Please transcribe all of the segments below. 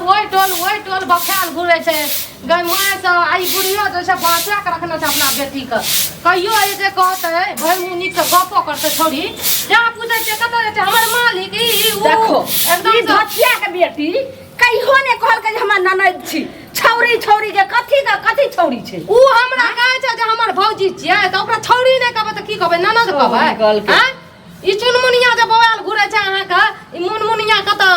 ओहि टोल ओहि टोल बखायल घुरै छै गै माय सब आ ई बुढ़ियो जे छै बचा के रखने छै अपना बेटीके। कहियो ई जे कहतै भरि मुँह नीकसँ गपो करतै छौड़ी, जहाँ पूछै छियै कतऽ जाइ छै हमर मालिक ई ई उ देखो एकदम ई धचिया के बेटी कहियो ने कहलकै जे हमरा ननद छी। छौरी छौरी के कथी के कथी छौरी छै? उ हमरा कहै छै जे हमर भौजी छियै, तऽ ओकरा छौरी नहि कहबै तऽ की कहबै? ननद कहबै? छौरी कहलकै। आँय? ई चुनमुनिया जे बौआल घुरै छै अहाँके, ई मुनमुनिया कतऽ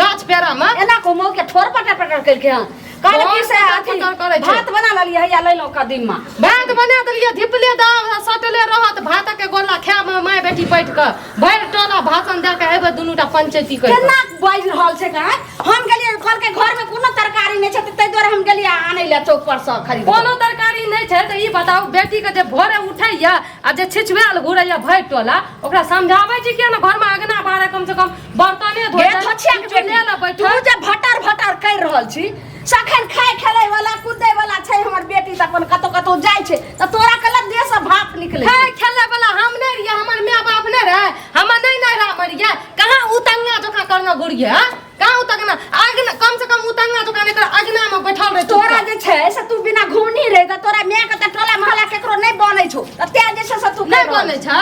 गाछ पेड़ा मे एना को मौ के ठोर पटर पटर केलकै हन। कहलकै ठोर से पटर अथी पटर करै छै। भात बना लेलियै, हैया लैलहुँ कदीमा। भात बना देलियै, धिपले दाम सटले रहत, भातक गोला खायब माय बेटी बैठ कऽ भरि टोला भाषण दए कऽ एबै दुनूटा पंचायती करि कऽ। केना बाजि रहल छै गाय? हम गेलियै, कहलकै घरमे कोनो तरकारी नहि छै, तऽ ताहि दुआरे हम गेलियै आनै लए चौक पर सँ खरीद कऽ। कोनो तरकारी नहि छै तऽ ई बताउ, बेटीके जे भोरे उठैया आ जे छिछुआयल घुरैया भरि टोला, ओकरा समझाबै छी किया ने घरमे अगना बाहरे कम से कम बर्तने गे धोतै, धोछिया के चूल्हे बेटी, लग तू बैठै। जे भटर भटर करि रहल छी, सखन खाय खेलै वाला कूदै वाला छै हमर बेटी, तऽ अपन कतौ कतौ जाइ छै, तऽ तोरा कलत देह से भाप निकलै छै। खाय खेलै वाला हम नहि रहियै, हमर माय बाप नहि रहै, हमर नहि नैहरा मरियै, कहाँ उतंगा जकाँ करने घुरियै? हँ? कहाँ उतंगना अगना, कम से कम उतंगा जकाँ नहि कर, अगना मे बैठल रहै। तोरा जे छै से तू बिना घुमनी रहे तऽ तोरा माय के तऽ टोला मोहल्ला केकरो नहि बनै छौ, तऽ तें जे छै से तू नहि करि रहल बनै छै,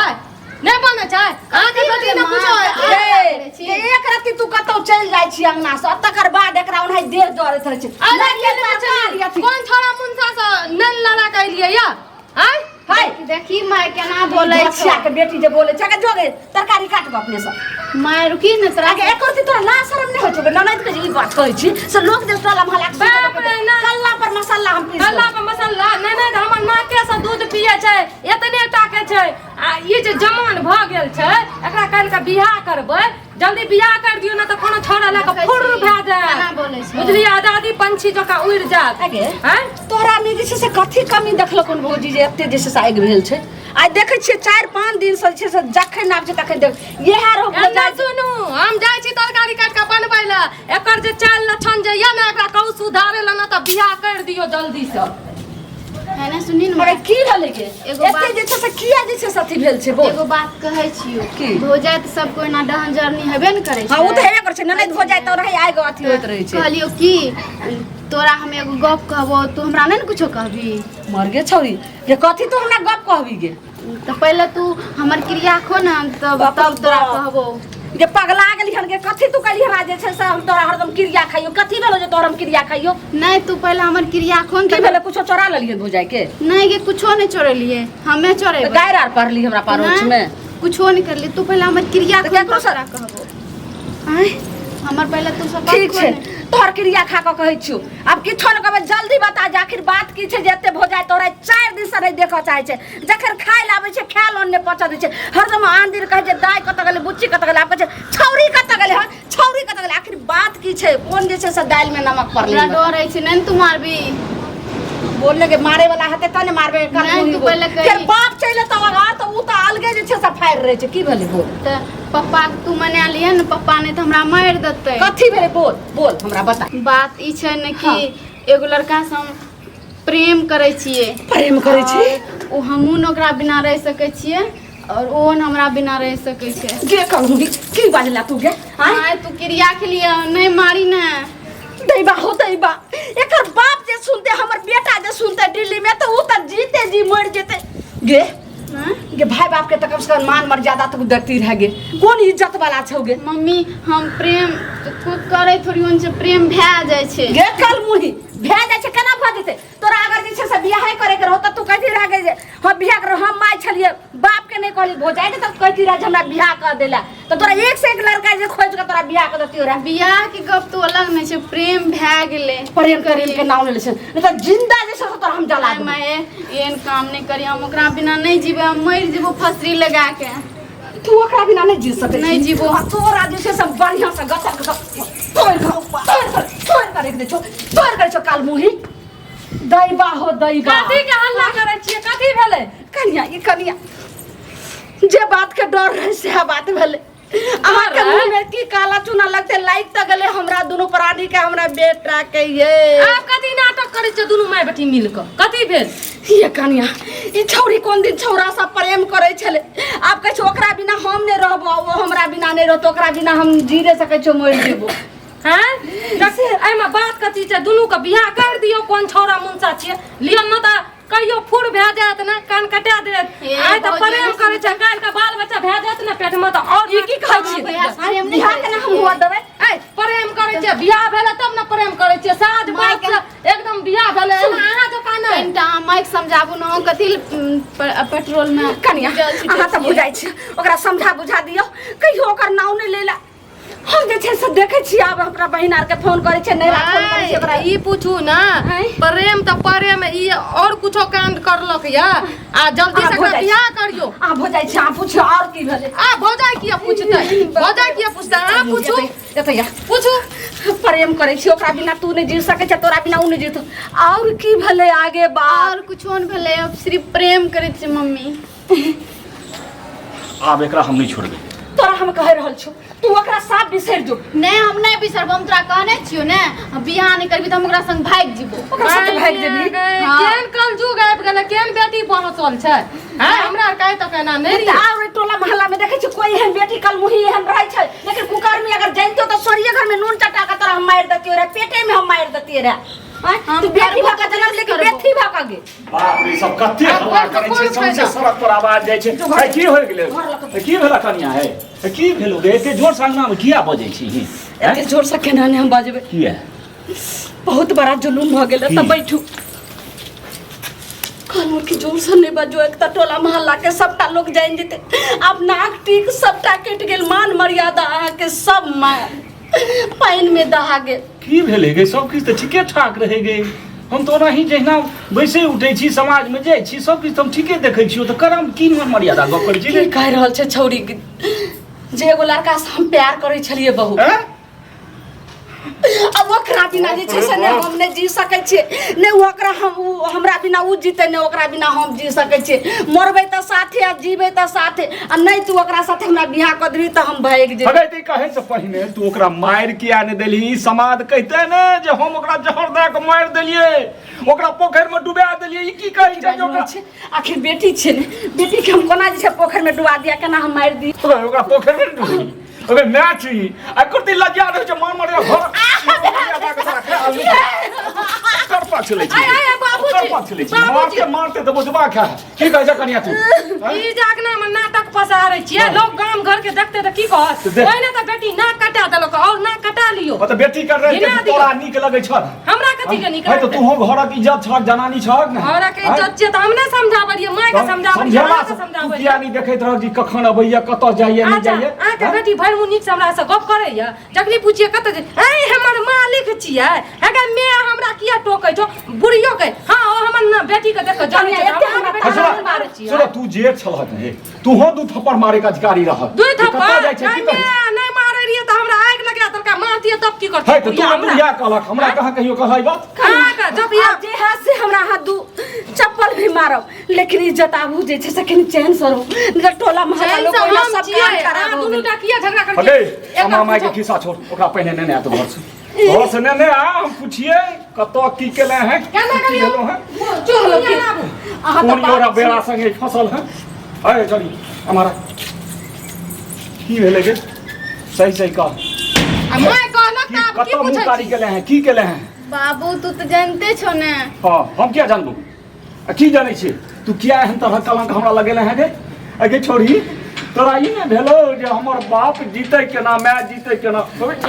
नहि बनै छै अहाँके बेटी ने कुछो। ए, जे एक रत्ती तू कतौ चलि जाइ छी अंगना से, तकर बाद एकरा ओनाहि देह जरैत रहै छै। अरे नहि के के तरकारी अथी। कोन छोड़ा मुनसा से नैन लड़ा के एलियै या? आँय? हाय। देखी माय केना बोलै छौ। बच्चा के बेटी जे बोलै छै, अगे जोगे तरकारी काट कऽ अपने से। माय रुकी ने तोरा। अगे एको रत्ती तोरा लाज शरम नहि होइ छौ? ननद के जे ई बात कहै छी से लोक जे टोला मोहल्ला के बाप रे, ना। कल्ला पर मसाला हम पीस कल्ला पर मसाला नहि, नहि, हमर नाके से दूध पियै छै, एतने टा के छै। आ ई जे जमान भऽ गेल छै, एकरा काल्हि के बियाह करबै, जल्दी बियाह कर दियौ ना तऽ कोनो छौड़ा लए कऽ फुर्र भए जायत। केना बोलै छै? बुझलियै, आजादी पंछी जकाँ उड़ि जायत। अगे आँय? तोरा में जे छै से कथी कमी देखलक कोन भौजी जे एते जे छै से आगि भेल छै? आइ देखै छियै 4-5 दिन से जे छै से जखन आबै छै तखन देख इएह रहो। एन्ने सुनू, हम जाइ छी तरकारी काटि कऽ बनबै लए। एकर जे चालि लक्षण जे यऽ ने, एकरा कहू सुधारे लए, ना तऽ बियाह करि दियौ जल्दीसँ। है ने, सुनी ने। मगर की भेलै गे? एगो एते बात- जे छै से किया जे छै से अथी भेल छै, बोल। एगो बात कहै छियौ। की? भौजाइ तऽ सब कोइ एना डहन जरनी हेबे ने करै छै। हाँ, ओ तऽ हेबे करै छै। ननैद हो जाय तऽ रहै आगि अथी होइत रहै छै। कहलियौ की तोरा हम एगो गप कहबो, तू हमरा नहि ने कुछो कहबी? मर गे छौरी गे, कथी तू हमरा गप कहबी गे? तऽ पहिले तू हमर क्रिया खो ने, तब बाप रे तब तोरा बाप। कहबो। गे पगला गेली हन गे? कथी तू कहली हमरा जे छै से हम तोरा हरदम क्रिया खाइयो? कथी भेलो जे तोरा हम क्रिया खाइयो? नहि, तू पहिले हमर क्रिया खो ने। की भेलै? कुछो चोरा लेलियै भौजाई के? नहि गे, कुछो नहि चोरेलियै, हमे चोरेबै? गारि आर पढ़ली हमरा पड़ोस नहि, में? कुछो नहि करलियै। तू पहिले हमर क्रिया तऽ खो ने, केकरो तब तोरा कहबो। आँय, हमर पहिले तू सब ठीक छै, तोहर क्रिया खा कऽ कहै छियौ, आब किछो नहि कहबै। जल्दी बता जे आखिर बात की छै जे एते भौजाई तोरा 4 दिन से नहि देखऽ चाहै छै। जखन खाय लए आबै छै, खाय लए नहि पचऽ दै छै। हरदम आन दिन कहै छै दाइ कतऽ गेलै, बुच्ची कतऽ गेलै, आब कहै छै छौरी कतऽ गेलै। हँ, छौरी कतऽ गेलै? आखिर बात की छै? कोन जे छै से दालिमे नमक पड़लै? हमरा डर होइ छै, नहि ने तू मारबी? बोलने के मारे वाला हेतै तब ने मारबै। नहि, तू पहिले कही। फेर बाप चलि एतौ अगर तऽ उ तऽ अलगे जे छै से फाड़ि रहै छै। की भेलै, बोल। तऽ पप्पा के तू मना लिहे ने, पप्पा नहि तऽ हमरा मारि देतै। कथी भेलै, बोल बोल, हमरा बता। बात ई छै ने कि एगो लड़का से हम प्रेम करै छियै। प्रेम करै छी? और ओ हमहूँ ने ओकरा बिना रहि सकै छियै और ओहो ने हमरा बिना रहि सकै छै। गे कहूँ की बाजला तू गे? आँय? आँय, तू क्रिया खेलियै, नहि मारी ने। दैबा हो दैबा, एकर बाप जे सुनते, हमर बेटा जे सुनते दिल्ली में, तऽ उ तऽ जीते जी मरि जेतै गे। आँय? गे, भाई बाप के तऽ कम से कम मान मर्यादा तऽ देखती रह गे। कोन इज्जत वाला छौ गे? मम्मी, हम प्रेम करै थोड़ी होन छै, प्रेम भए जाइ छै। गे कल मुही, भए जाइ छै? केना भऽ जेतै? तोरा अगर जे छै से बियाहे करे के रहो तऽ तू कहती रह गे जे हम बियाह करो। हम माय छलियै, बाप के नहि कहली, भौजाई के तऽ कहती रह जे हमरा बियाह कर देला, तऽ तोरा एक से एक लड़का जे खोज के तोरा बियाह कर देतियो रह। बियाह के गप तो अलग नहि छै, प्रेम भए गेलै। प्रेम प्रेम के नाम ले छै, नहि तऽ जिंदा जे छै से तोरा हम जला नहि देबौ। माय, एहन काम नहि करी, हम ओकरा बिना नहि जीबै, हम मरि जेबो फसरी लगा के। तू ओकरा बिना नहि जी सकै? नहि जीबो। आ तोरा जे छै से बढ़िआँ से गतर के तोड़ि कऽ तोड़ि कऽ तोड़ि कऽ राखि दै छौ, तोड़ि कऽ छौ। काल मुही, दैबा हो दैबा। कथी के हल्ला करै छियै? कथी भेलै? कनिया, ई कनिया, जे बात के डर रहे सएह बात भेलै। अहाँके डर? मुँह में की काला चूना लगते लाइट तऽ गेलै हमरा दुनू प्राणी के, हमरा बेटा के। ये आब कथी नाटक करै छियै दुनू माय बेटी मिल कऽ? कथी भेल? ये कनिया, ई छौरी कोन दिन छौरा सब प्रेम करै छलै, आब कहै छै ओकरा बिना हम नहि रहबो, ओ हमरा बिना नहि रहतो, ओकरा बिना हम जी नहि सकै छियो, मरि जेबो। हैं एहिमे बात कथी छै दुनू के बियाह कर दियौ कोन छौड़ा मुनसा छियै लिअ न तऽ कहियो फूर भए जायत ने कान कटा देत हे आइ तऽ भौजी, प्रेम करै छै काल्हि के बाल बच्चा भए जायत ने पेट मे तऽ आओर ई की कहै छियै भैया, प्रेम नहि बियाह केना हम हुआ देबै ऐ प्रेम करै छै बियाह भेलै तब ने प्रेम करै छियै साँझ माय बात से एकदम बियाह भेलै एना अहाँ जकाँ नहि कनिटा अहाँ माइक समझाबू ने अहाँ कथी लए, पेट्रोल में कनिया डीजल छिटै अहाँ तऽ छियै? बुझाइ छियै ओकरा समझा बुझा दियौ कहियो ओकर नाम नहि लेला हम जे छै से देखै छियै आब हमरा बहिन आरके फोन करै छै नैहरा फोन करै छै ओकरा ई पूछू ना आँय? प्रेम तऽ प्रेम ई और कुछो कांड करलक या आ जल्दी आ, से भऽ एकरा जाइ छै। बियाह करियो आ भऽ जाइ छै अहाँ पूछियौ आओर की भेलै आ भौजाई किया पूछतै भौजाई किया पूछतै अहाँ पूछू एतै आ। पूछू प्रेम करै छी ओकरा बिना तू नहि जी सकै छै तोरा बिना ओ नहि जीतौ आओर की भेलै आगे बात और कुछो नहि भेलै अब सिर्फ प्रेम करै छै मम्मी आब एकरा हम नहि छोड़बै तोरा हम कहि रहल छौ तू ओकरा साफ बिसरि जो नहि हम नहि बिसरबो हम तोरा कहने छियौ ने हम बियाह नहि करबी तऽ हम ओकरा संग भागि जेबो ओकरा साथे भागि जेबही हाँ। केहन कलयुग आबि गेलै केहन बेटी पहुँचल छै हैं हमरा आर काहे तक एना नहि तऽ रहियै। आर ओहि टोला मोहल्ला में देखै छी कोई एहन बेटी कलमुही एहन रहै छै लेकिन कुकर्मी अगर जनितो तऽ सोरिये घर में नून चटा के तोरा हम मारि देतियो रे पेटे में हम मारि देतियै रे आँय? हम तू बेटी करबो भऽ के तऽ जन्म लेके करबो। बेटी भऽ के गे बाप रे सब कते हल्ला आब करै छै कोन सौंसे फायदा? सड़क पर आवाज जाइ छै है की होइ गेलै है, की भेला कनिया है है, की भेलो गे एते जोर से अंगना में किया बजै छी हैं? एते जोर से केना ने हम बजबै किया बहुत बड़ा जुलूम भऽ गेलै की? तऽ बैठू कहलहुँ कि जोर से नहि बजू एक तऽ टोला मोहल्ला के सबटा लोग जानि जेतै आब नाक टीक सबटा कटि गेल मान मर्यादा अहाँके सब पानि में दहा गेल की भेलै गे सब किछु तऽ ठीके ठाक रहै गे हम तऽ ओनाही जहिना बैसै उठै छी समाजमे जाइ छी सब किछु तऽ हम ठीके देखै छियौ तऽ करम की मन मर्यादा गप करै छी की कहि रहल छै छौड़ी जे एगो लड़का से हम प्यार करै छलियै बहुत हैं? अब ओकरा बिना जे छै से नहि हम नहि जी सकै छियै नहि ओकरा हम ओ हमरा बिना ओ जीतै नहि ओकरा बिना हम जी सकै छियै मरबै तऽ साथे आ जीबै तऽ साथे आ नहि तू ओकरा साथे हमरा बियाह कऽ देबही तऽ हम भागि जेबै अगर ते कहै से पहिने तू ओकरा मारि किया नहि देलही ई समाद कहिते ने जे हम ओकरा जहर दए कऽ मारि देलियै ओकरा पोखरिमे डुबा देलियै ई की कहै छै जे ओकरा छै आखिर बेटी छै ने बेटीके हम कोना जे छै पोखरिमे डुबा दिया केना हम मारि दी ओकरा ओकरा पोखरिमे ने डुबेली ओकरा माय छी आ कुर्ती लज्जा रहै छै मान मारे घर कर पाछ लै छी आय, आय, बाबूजी, कर पाछ लै छी बाबूजी। मारते मारते तऽ बुझबा खा की कहै छै कनिया तू ई जागना में नाटक पसारै छियै लोग गाम घर के देखते तऽ की कहत तऽ देख। ओहिने तऽ बेटी नाक कटा देलक और नाक कटा लियो मतलब बेटी कर रहे हिना दियौ। तोरा नीक लगै छल हमरा कथी के नीक है तऽ लगतै? तूहो घरक इज्जत छहक जनानी छहक ने घरक इज्जत छियै तऽ हम नहि समझाबलियै माय के समझाबलियै समझेला अहाँ के से तू समझाबलियै किया नहि देखैत रहक जे कखन अबैया कतऽ जाइया नहि अच्छा जाइया अहाँके हैं? बेटी भरि मुँह नीकसँ हमरा से गप करैया जखनी पूछिए कतऽ जे ऐ हमर मालिक छियै हेगे मैं हमरा किया टोकै छौ बुढ़ियो के हाँ ओ हमर ना बेटी के देख के जलै छै एते हम हमरा अहाँके बेटी सुनो, के मारै छियै सुनो तू जेठ छलहक ने तूहो दू थप्पड़ मारे के अधिकारी रहक दुई थप्पड़ कतऽ जाइ छै की नहीं करै छै मैं नहीं मारे रहिए तऽ हमरा आगि लगा देलका मारतियै तब की करतियै है तऽ तू बुढ़िया कहलक हमरा कहाँ कहियो कहै बात अहाँके जब आब जे है से हमरा अहाँ दू चप्पल भी मारब लेकिन इज्जत आबू जे छै से कनि चैन से रहू नहि तऽ टोला मोहल्ला चैन लोक से ओहिना हम सब छियै कान अहाँ खराब हो दुनू गेल टा किया झगड़ा करै अगे छियै अमा माय के खिस्सा छोड़ ओकरा पहिने नेने आत घर से घर से नेने आ हम पूछिए कतऽ की केले हैं केना की करियौ भेलो हैं चुप आबू अहाँ तऽ कोन योरा बाप बेड़ा संगे फसल है अरे चली हमारा की भेलै गे सही सही कह आ माय कहलक की तऽ आब की कतऽ मुँह पूछै कारी छी केले हैं की केले हैं बाबू तू तऽ जानते छौ ने हाँ हम किया जानबू आ की जानै छी तू किया एहन तरहक कलंक हमरा लगेले हैं गे अगे छोड़ी तोरा ई ने भेलो जे हमर बाप जीते केना माय जीते केना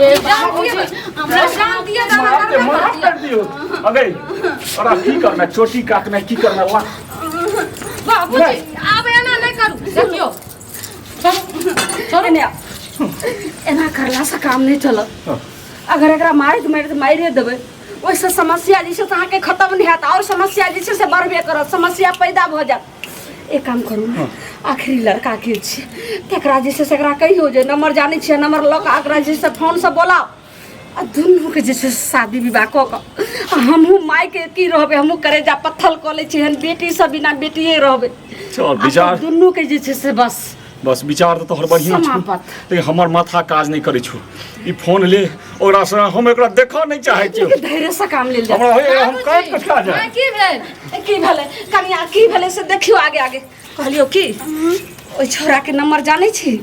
ए बाबूजी हमरा जान दिए दाना मार दे करबे माफ करतियै। कर दियो अगे तोरा की करना चोटी काटना की करना ला बाबूजी आब एना नहि करू देखियौ छोड़ू ने एना करलासँ काम नहि चलत अगर एकरा मारैत मारैत मारिए देबै ओहिसँ समस्या जे छै से अहाँके खतम नहि हैत आओर समस्या जे छै से बढ़बे करत समस्या पैदा भऽ जायत एक काम करू ने आखिरी लड़का के छी तकरा जे छै से एकरा कहियौ जे नंबर जानै छियै नंबर लऽ कऽ एकरा जे छै से फोनसँ बोलाउ आ दुनूके जे छै से शादी विवाह कऽ कऽ आ हमहूँ मायके की रहबै हमहूँ करेजा पत्थल कऽ लै छी एहन बेटी सब बिना बेटिए रहबै चल आ विचार दुनूके जे छै से बस बस विचार तऽ तोहर बढ़िआँ छौ समाप्त। लेकिन हमर माथा काज नहि करै छौ ई फोन ले ओकरा से हम एकरा देखऽ नहि चाहै छियौ लेकिन धैर्यसँ काम लेल जाय हमरा होइए हम काटि कऽ खा जाय माय की भेल की भेलै कनिया की भेलै से देखियौ आगे आगे कहलियौ की ओहि छौड़ाके नंबर जानै छी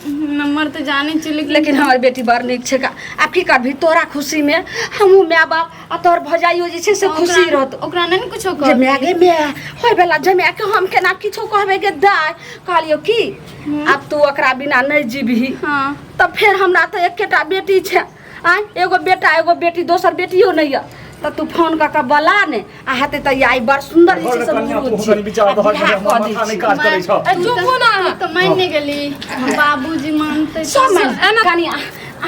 नंबर तऽ जानै छियै लेकिन लेकिन हमर बेटी बड़ नीक छै का। आब की करबही तोरा खुशी में हमहूँ माय बाप आ तोहर भौजाइयो जे छै से खुशी रहत ओकरा नहि ने कुछो जे कहतै माय गे माय होय वाला जमाय के हम केना किछो कहबै गे दाय कहलियो की आब तू ओकरा बिना नहि जीबही हाँ तब फेर हमरा तऽ एकेटा बेटी छै आँय एगो बेटा एगो बेटी दोसर बेटियो नहि यऽ तऽ तू फोन कऽ कऽ बोला ने आ हेतै तऽ आई बड़ सुन्दर जे छै से कनिया मुरुत तू छै कनि विचार आ दहक बियाह हमर कऽ दै माथा नहि छी। काज करै छौ ए, चुपू ना तू तऽ मानि नहि गेली बाबूजी मानतै सब मान कनि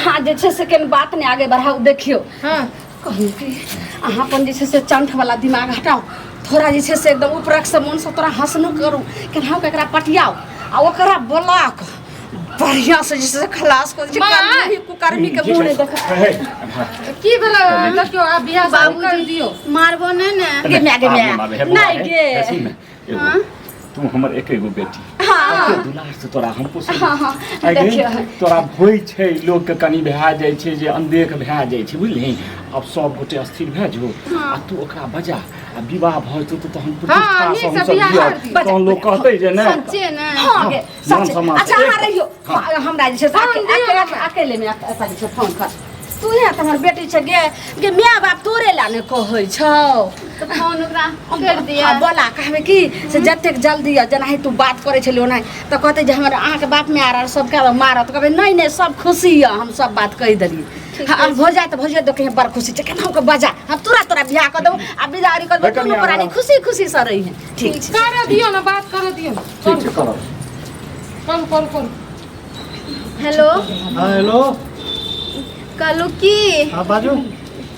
अहाँ जे छै से कनि बात नहि आगे बढ़ाउ देखियौ हाँ कहू कि अहाँ अपन जे छै से चंठ वाला दिमाग हटाउ थोड़ा जे छै से एकदम ऊपरक से मोनसँ तोरा हँसनो करू केनाहु कऽ एकरा पटियाउ आ ओकरा बोला कऽ बढ़िआँ से जे छै से खलास कऽ दै छै माँ! कर्मी कुकर्मी के मुँह नहि देख हे, की भेलै देखियौ आब बियाह शादी कर बाबूजी दियौ मारबो नहि ने गे माय गे माय मारबे, हे बौआ, नहि हे, गे हे सुन ने, एगो, तू हमर एक एगो बेटी हाँ कते दुलार से तोरा हम पोसै हाँ हाँ आइ गे, देखियौ तोरा होइ छै लोक के कनि भए जाइ छै जे अनदेख भए जाइ छै बुझलिही आब सब गोटे स्थिर भए जो आ तू ओकरा बजा आ विवाह भऽ जेतौ तऽ तहन प्रतिष्ठा नीक से से हमसब बियाह जियब। कर दियौ। तहन लोक कहतै जे नहि सच्चे ने हाँ गे मान सच सम्मान अच्छा से अहाँ एक- रहियो हाँ। हमरा जे छै से फोन दियौ हमरा। अकेले में ऐसा जे छै फोन कर तू यहाँ तऽ हमर बेटी छै गे गे माय बाप तोरे ला ने कहै छौ तऽ फोन ओकरा कर दिया हाँ, बोला कहबै कि से जतेक जल्दी आ जेनाहि तू बात करै छली ओनाहि तऽ कहतै जे हमर अहाँके बाप माय आर सबके मारत कहबै नहि नहि सब खुशी यऽ हम सब बात कहि देलियै हाँ हो जाए तऽ भौजी देखियै बड़ खुशी छै केनाहु कऽ बजा हम तोरा तोरा बियाह कऽ देबौ आ बिदारी कऽ देबौ दुनू प्राणी खुशी खुशी से रही ठीक छै करऽ दियौ ने बात करऽ दियौ ने ठीक छै करब करू करू करू हेलो हाँ हेलो कहलहुँ की हाँ बाजू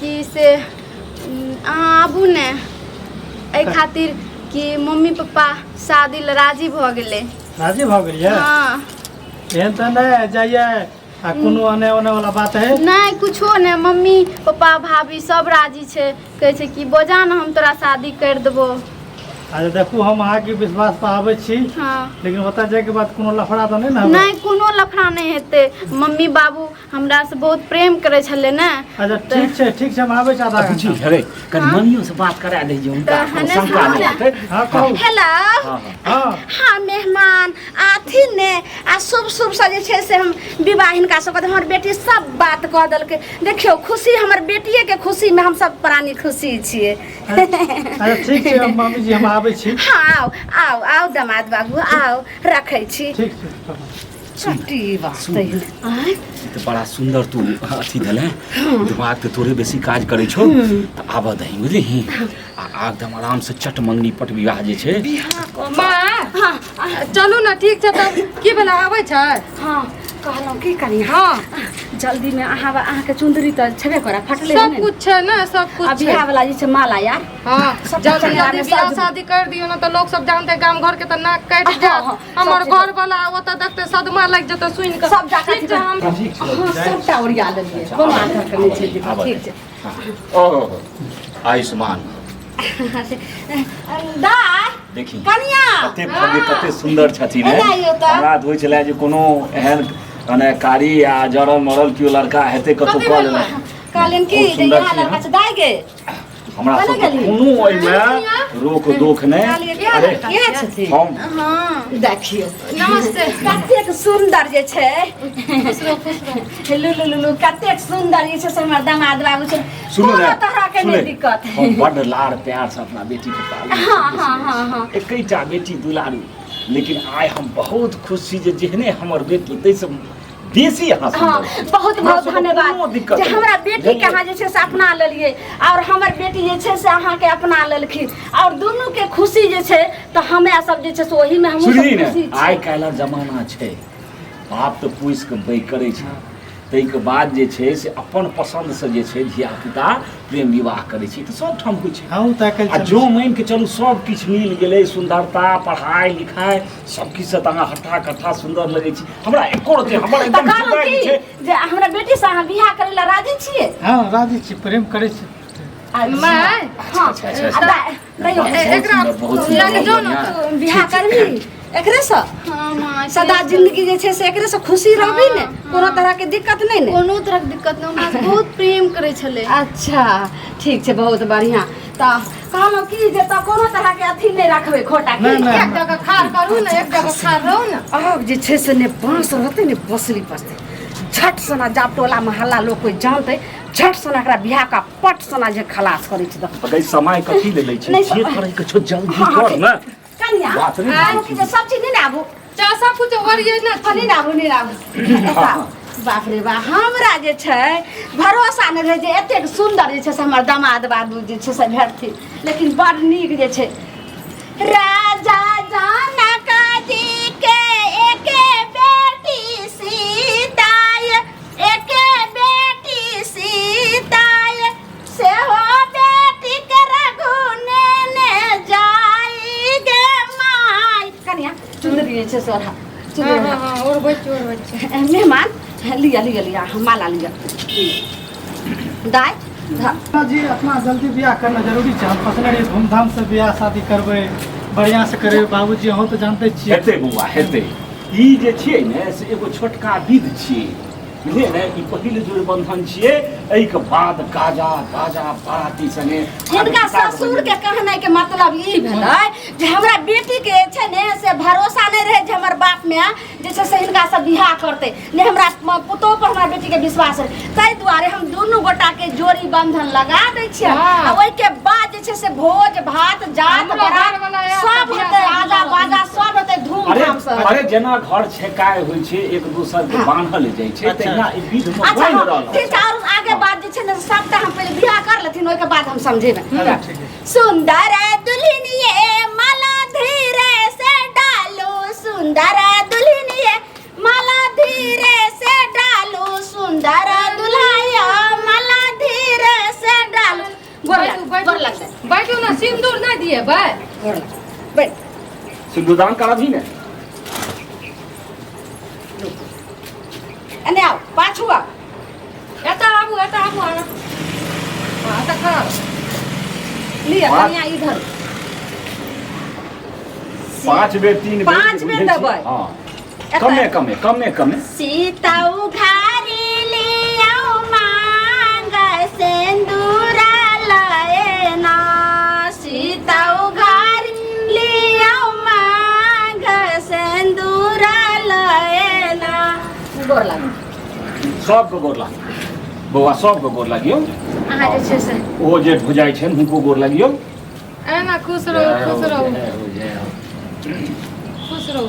कि से अहाँ आबू ने एहि खातिर कि मम्मी पप्पा शादी लए राजी भऽ गेलै राजी भऽ गेलियै हँ एहन तऽ नहि जाइए आ कोनो आने ओने वाला बात है नहि कुछो नहि मम्मी पप्पा भाभी सब राजी छै कहै छै कि बजा ने हम तोरा शादी करि देबो अच्छा देखू हम अहाँके विश्वास पर आबै छी हँ लेकिन ओतऽ जाइके बाद कोनो लफड़ा तऽ नहि ने होबै? नहि कोनो लफड़ा नहि हेतै मम्मी बाबू हमरा से बहुत प्रेम करै छलै ने अच्छा ठीक छै ठीक छै हम आबै छी आधा बुझी घंटा अरे कनि मम्मियो से बात करा दै जे हुनका तऽ कोनो हने शंका सुनू नहि ने। हेतै हाँ कहू हेलो हँ हँ हाँ हाँ मेहमान आथिन ने आ शुभ शुभ से जे छै से हम विवाह हिनका सबके हमर बेटी सब बात कह देलकै देखियौ खुशी हमर बेटिए के खुशी में हम सब प्राणी खुशी छियै अच्छा ठीक छै हम मम्मी जी हम आबै छी हाँ आउ आउ आउ दामाद बाबू आउ रखै छी ठीक छै प्रणाम। छुट्टी बात आँय ई तऽ बड़ा सुन्दर तू अथी देले दिमाग तऽ तोरे बेसी काज करै छौ तऽ आबऽ दही बुझलिही आ एकदम आराम से चट मंगनी पट विवाह जे छै माँ चलू ने ठीक छै तब की भेलै आबै छै हाँ कहलहुँ की करी हाँ जल्दी में अहाँ अहाँके चुंदरी तऽ छेबे करे फटले सब कुछ छै ने सब आ कुछ छै बियाह वाला जे छै माला यार हाँ सब जल्दी चंगा जल्दी में बियाह सज- शादी कर दियौ ने तऽ लोग सब जानते गाम घर के तऽ नाक काटि हाँ, जायत हाँ, हमर सब चीज। घर वाला ओतऽ देखते सदमा लागि जेतै सुनि कऽ सब जाके ठीक छै हम ठीक छै हाँ सबटा ओरिया लेलियै कोनो आकर के नहि छै दिक्कत, ठीक छै ओ आयुष्मान दाय देखी कनिया कते भव्य कते सुन्दर छथिन एना आइयो तऽ। हमरा होइ छलै जे कोनो एहन मने कारी आ जरल मरल केओ लड़का हेतै कतौ कथी कऽ भेल लेने कहलियन की बहुत जे सुन्दर इएह छी लड़का छै दाय गे हमरा कने सबके गेली? कोनो एहिमे रोक दोख नहि कहलियै कि अरे इएह छथिन हम हाँ देखियौ नमस्ते कतेक सुन्दर जे छै लू लू लू लू कतेक सुन्दर जे छै से हमर दामाद बाबू छै सुनू कोनो ने तरह के सुने नहि दिक्कत हम बड्ड लाड़ प्यार से अपना बेटी के पालने हाँ हाँ हाँ हाँ एकैटा बेटी दुलारू लेकिन आइ हम बहुत खुश छी जे जेहने हमर बेटी ताहिसँ बेसी अहाँ हाँ सुन्दर छी। बहुत हमरा बहुत सबके कोनो धन्यवाद दिक्कत जे नहि। हमरा बेटी के बुझलियै? अहाँ जे छै से अपना लेलियै और हमर बेटी जे छै से अहाँके अपना लेलखिन और दुनू के खुशी जे छै तऽ हमरा सब जे छै से ओही में हमहूँ सुनही सब ने खुशी आइ छी काल्हिक जमाना छै बाप तऽ पोसि कऽ बैग करै छै ताहिके बाद जे छै से अपन पसन्दसँ जे छै धियापुता प्रेम विवाह करै छै तऽ सब ठाम होइ छै हाँ ओ तऽ आ जँ मानि कऽ चलू सब किछु मिल गेलै सुन्दरता पढ़ाइ लिखाइ सब किछु तऽ अहाँ हट्ठा कट्ठा सुन्दर लगै छी हमरा एको रत्ती हमर तऽ एकदम कहलहुँ हृदय जे की छै जे हमरा बेटी से अहाँ बियाह करै लए राजी छियै हाँ राजी छी प्रेम करै छी माय हाँ अच्छा, अच्छा, अच्छा। आ दाइ- दैयौ, बहुत एकरा सुन्दर, बहुत सुन्दर, लग बहुत जो ने बढ़िआँ। तू बियाह करबी एकरे से हाँ माँ सदा जिंदगी जे छै से एकरे से खुशी रहबी ने कोनो तरह के दिक्कत नहीं ने कोनो तरह के दिक्कत नहि हमरा से बहुत प्रेम करै छलै अच्छा ठीक छै बहुत बढ़िया तऽ कहलहुँ की जे तऽ कोनो तरह के अथी नहि रखबै खोटा के नहि, नहि। एक जगह खार करू ने एक जगह खार रहू ने आब जे छै से ने बाँस रहतै ने बसली पसतै झट सना जाब टोला मोहल्ला लोग कोई जानतै झट सना एकरा बियाह का पट सना जे खलास करै छै देखो अगै समय कथी ले लै छै नहि, जे करै के छौ जल्दी हाँ, कर ने कनिया बात नहि कहलहुँ की जे सब चीज नहि ने आबू चा सब कुछ ओरिये ने हाँ, नहि ने आबू नहि ने आबू एतऽ आबू। बाप रे बाप हमरा जे छै भरोसा नहि रहै जे एतेक सुन्दर जे छै से हमर दामाद बाबू जे छै से भेटथिन लेकिन बड़ नीक जे छै राजा जनक जी के एके बेटी सीता एके बेटी सीता सेहो बेटी के रघुने ने जाई गे माई कनिया चुनरी जे छै से ओढ़ा चुनरी हाँ ओढ़ा। हाँ हाँ ओढ़बै छी ओढ़बै छी मेहमान लिअ लिअ लिअ हम माला लिअ दाइ धर। जी अपना जल्दी बियाह करना जरूरी छै हम सोचने रहियै धूमधाम से बियाह शादी करबै बढ़िआँ से करबै बाबूजी अहूँ तऽ जानते छियै हेतै बौआ हेतै ई जे छियै ने से एगो छोटका विध छियै बुझलियै ने ई पहिल जोड़ बंधन छियै एहिके बाद गाजा बाजा बाराती संगे हिनका ससुर के कहनाइ के मतलब ई भेलै जे हमरा बेटी के छै ने से भरोसा नहि रहै जे हमर बाप माय जे छै से हिनका से बियाह करतै ने हमरा पुतोह पर हमरा बेटी के विश्वास रहै ताहि दुआरे हम दुनू गोटा के जोड़ी बंधन लगा दै छियै हाँ। आ ओहिके बाद जे छै से भोज भात जात हमरो बारात घरवला आयल सब तऽ बियाह हेतै शादी आजा करत। बाजा सब हेतै अरे धूमधाम से अरे जेना घर छेकाय होइ छै एक दोसर के बान्हल जाइ छै अच्छा। तहिना ई विध मे अच्छा बान्हि हाँ, रहल ठीक छै और आगे बात जे छै ने सबटा हम पहिले बियाह कर लेथिन ओहिके बाद हम समझेबै अच्छा, ठीक है सुंदर दुल्हनिये माला धीरे से डालो सुंदर दुल्हनिये माला धीरे से डालो सुंदर दुल्हाया माला धीरे से डालो गोर बैठू लग बैठू गोर लगतै बैठू ने सिन्दूर नहि दिएबै गोर लग बैठ सिन्दूरदान करबही ने एने आओ पाछू आओ एतऽ आबू एतऽ आबू अहाँ हाँ, एतऽ खड़ा रहू। लिअ पाँच- कनिया इधर पाँच बेर तीन बेर पाँच बेर बुझै छी। देबै। हँ कमे कमे कमे कमे सीता उघारी लियौ मांग सिन्दूरा लएना सीता उघारी लियौ मांग सिन्दूरा लएना गोर लागू सबके गोर लागियौ बौआ सबके गोर लागियौ अहाँ जे छै से ओ जे भुजाइ छनि हुनको गोर लागियौ एना खुश रहू खुश रहू जय हो, जय हो। खुश रहू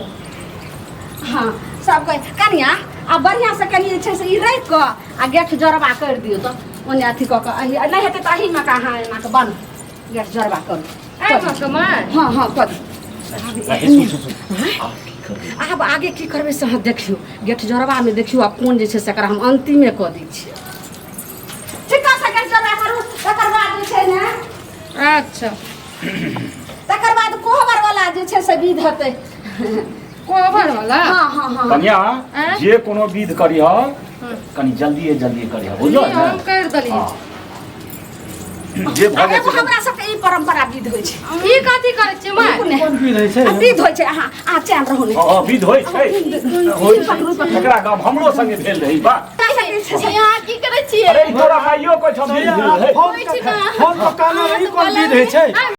हाँ सब कहे कनिया आ बढ़िआँ से कनि जे छै से ई राखि कऽ आ गेठ जोड़बा करि दियौ तऽ ओने अथी कऽ कऽ अही नहि हेतै तऽ अहीमे कऽ अहाँ एना कऽ बन गेठ जोड़बा करू एहिमे कमाय हँ हँ कऽ दियौ हे, सुन, सुन, सुन। आब की करबै? आब आगे की करबै से अहाँ देखियौ गेठ जोड़बामे देखियौ आब कोन जे छै से एकरा हम अन्तिमे कऽ दै छियै ठीक छै गेठ जोड़बा करू तकर बाद जे छै ने अच्छा तकर बाद कोहबर वाला जे छै से विध हेतै कोहबर वाला हाँ हाँ हाँ कनिया आँय? जे कोनो विध करिह कनि जल्दिए जल्दी करिह बुझल ई हम ने कर देलियै हँ। जे भऽ आ जाइ एगो छै हमरा सबके ई परंपरा विध होइ छै ई कथी करै छियै माय रुकू ने। कोन विध होइ छै आ विध होइ छै अहाँ अहाँ चैन रहू ने हँ, हँ, विध होइ छै होइ छै एकरा गाम हमरो संगे भेल रही बा यहाँ की करै छियै अरे ई तोरा माइयो कहै छौ विध भेल रहै फोन पर कहना रही कोन विध होइ छै